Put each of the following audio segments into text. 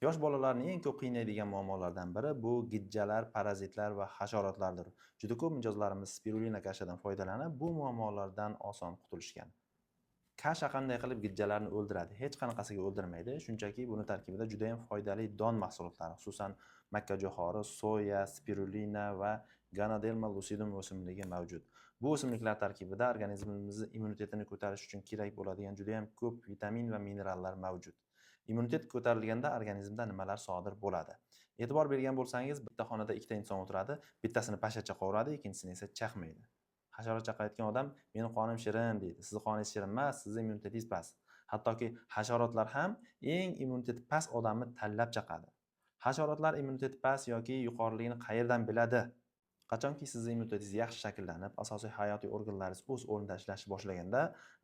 Yosh bolalarni eng ko'p qiynaydigan muammolardan biri bu gijjalar, parazitlar va hasharotlardir. Juda ko'p mijozlarimiz spirulina kashadan foydalanib, bu muammolardan oson qutulishgan. Kasha qanday qilib gijjalarni o'ldiradi? Hech qanaqasiga o'ldirmaydi. Shunchaki buni tarkibida juda ham foydali don mahsulotlari, xususan makka jo'xori, soya, spirulina va Ganoderma lucidum o'simligi mavjud. Bu o'simliklar tarkibida organizmimizni immunitetini ko'tarish uchun kerak bo'ladigan juda ham ko'p vitamin va minerallar mavjud. Immunitet ko'tarilganda organizmda nimalar sodir bo'ladi? E'tibor bergan bo'lsangiz, bitta xonada ikkita inson o'tiradi, bittasini pasha chaqaveradi, ikkinchisini esa chaqmaydi. Hasharot chaqayotgan odam meni qonim shirin deydi. Sizni qoningiz shirin emas, sizni immunitetingiz past. Hattoki hasharotlar ham eng immuniteti past odamni tanlab chaqadi. Hasharotlar immuniteti past yoki yuqoriligini qayerdan biladi? Qachonki sizni immunitetingiz yaxshi shakllanib, asosiy hayotiy organlaringiz o'z o'rnida ishlashni boshlaganda,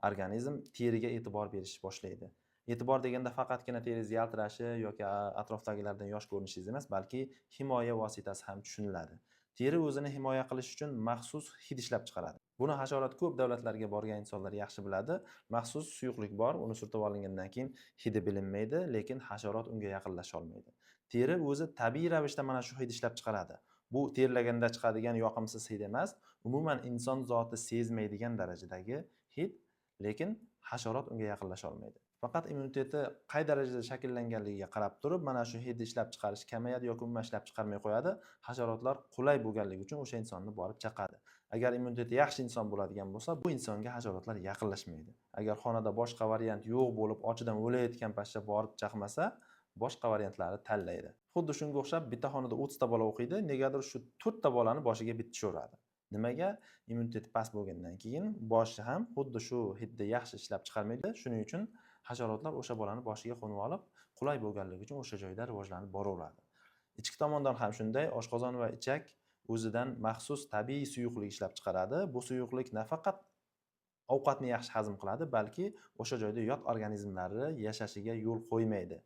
organizm teriga e'tibor berishni boshlaydi. E'tibor deganda faqatgina teringiz yaltirashi yoki atrofdagilardan yosh ko'rinishingiz emas, balki himoya vositasi ham tushuniladi. Teri o'zini himoya qilish uchun maxsus hid ishlab chiqaradi. Buni hasharot ko'p davlatlarga borgan insonlar yaxshi biladi. Maxsus suyuqlik bor, uni surtib olingandan keyin hidi bilinmaydi, lekin hasharot unga yaqinlasha olmaydi. Teri o'zi tabiiy ravishda mana shu hid ishlab chiqaradi. Bu terlaganda chiqadigan yoqimsiz hid emas, umuman inson zoti sezmaydigan darajadagi hid, lekin hasharot unga yaqinlasha olmaydi. Faqat immuniteti qay darajada shakllanganligiga qarab turib, mana shu hidni ishlab chiqarish kamayadi yoki umuman ishlab chiqarmay qo'yadi. Hasharotlar qulay bo'lganligi uchun o'sha insonni borib chaqadi. Agar immuniteti yaxshi inson bo'ladigan bo'lsa, bu insonga hasharotlar yaqinlashmaydi. Agar xonada boshqa variant yo'q bo'lib, ochidan o'layotgan pashsha borib chaqmasa, boshqa variantlarni tanlaydi. Xuddi shunga o'xshab bitta xonada 30 ta bola o'qiydi, negadir shu 4 ta bolani boshiga bit tushaveradi. Nimaga? Immuniteti past bo'lgandan keyin boshi ham xuddi shu hidni yaxshi ishlab chiqarmaydi. Shuning uchun hasharotlar o'sha bolani boshiga qo'nib olib, qulay bo'lganligi uchun o'sha joyda rivojlanib boraveradi. Ichki tomondan ham shunday, oshqozon va ichak o'zidan maxsus tabiiy suyuqlik ishlab chiqaradi. Bu suyuqlik nafaqat ovqatni yaxshi hazm qiladi, balki o'sha joyda yot organizmlari yashashiga yo'l qo'ymaydi.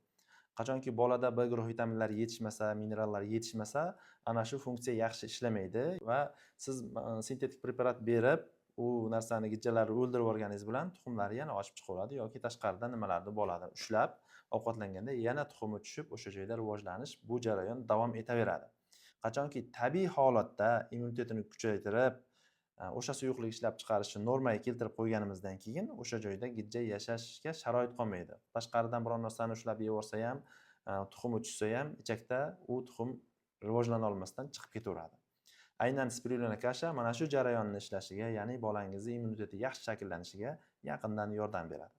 Qachonki bolada B guruh vitaminlari yetishmasa, minerallar yetishmasa, ana shu funksiya yaxshi ishlamaydi va siz sintetik preparat berib, u narsani gijjalarni o'ldirib yuborganingiz bilan tuxumlari yana oshib chiqaveradi yoki tashqarida nimalarni bolani ushlab ovqatlanganda yana tuxumi tushib, o'sha joyda rivojlanish bu jarayon davom etaveradi. Qachonki tabiiy holatda immunitetini kuchaytirib, o'sha suyuqlik ishlab chiqarishni normaga keltirib qo'yganimizdan keyin o'sha joyda gijja yashashga sharoit qolmaydi. Tashqaridan biror narsani ushlab yeyorsa ham, tuxumi tushsa ham, ichakda u tuxum rivojlana olmasdan chiqib ketaveradi. Aynan spirulina kasha mana shu jarayonni ishlashiga, ya'ni bolangizni immuniteti yaxshi shakllanishiga yaqindan yordam beradi.